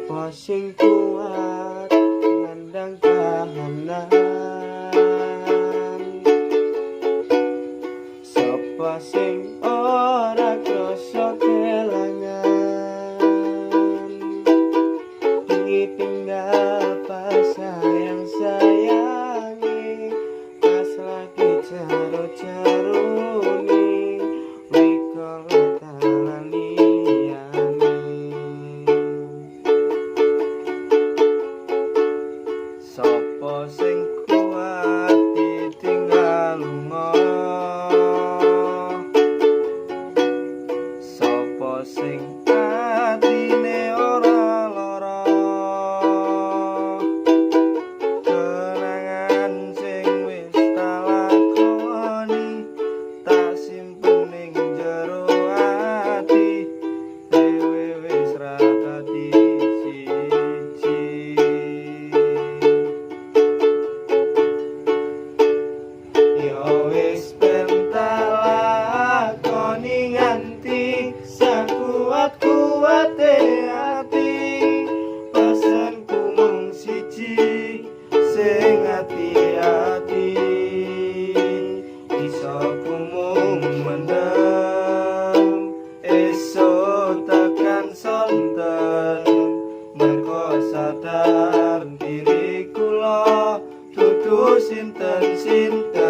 Sapa sing kuat nandang kahanan? Sapa sing ora krasa kelangan? Ditinggal pas sayang sayange, pas lagi caru-carune, wikala dalan liyane. Sapa sing kuat ditinggal lunga? Sapa sing atine ora lara? Kenangan sing wis tak lakoni tak simpen ning jero ati, dhewe wis ra dadi siji. Ya wis ben tak lakoni nganti sakuat-kuate ati, pesenku mung siji sing ati-ati. Iso ku mung mendem esuk tekan sonten, merko sadar diri kula dudu sinten-sinten.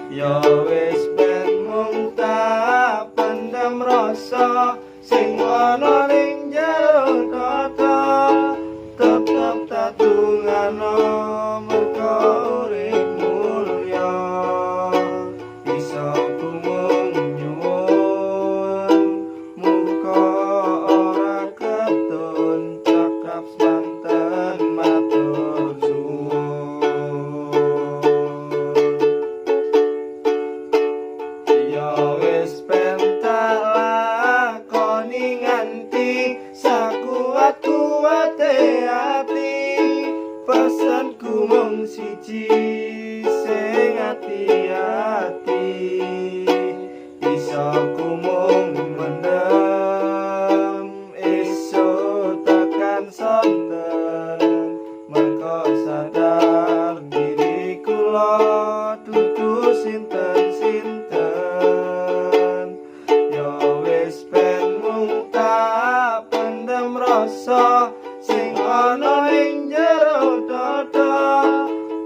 Ya wis ben mung tak pendem rasa sing ana ning jero dada, tetep tak dungano merko urip mulya. Iso ku mung nyuwun muga ora ketun, cakap semanten matur suwun. Ya wis ben tak lakoni nganti sakuat-kuate ati, pesenku mung siji sing ati-ati. Iso ku mung mendem esuk tekan sonten, merko sadar diri kula dudu sinten-sinten. Ya wis ben mung tak pendem rasa sing ana ing jero dada,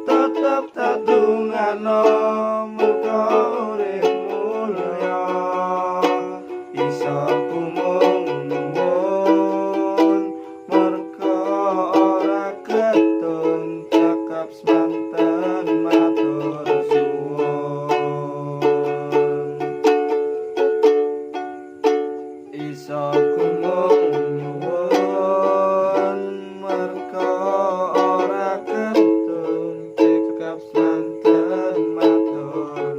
tetep tak dungano merko urip mulya. Iso ku mung nuwun merko ora ketun, cakap semanten matur suwun. Iso ku mung nyuwun merko ora ketun, cekap semanten matur.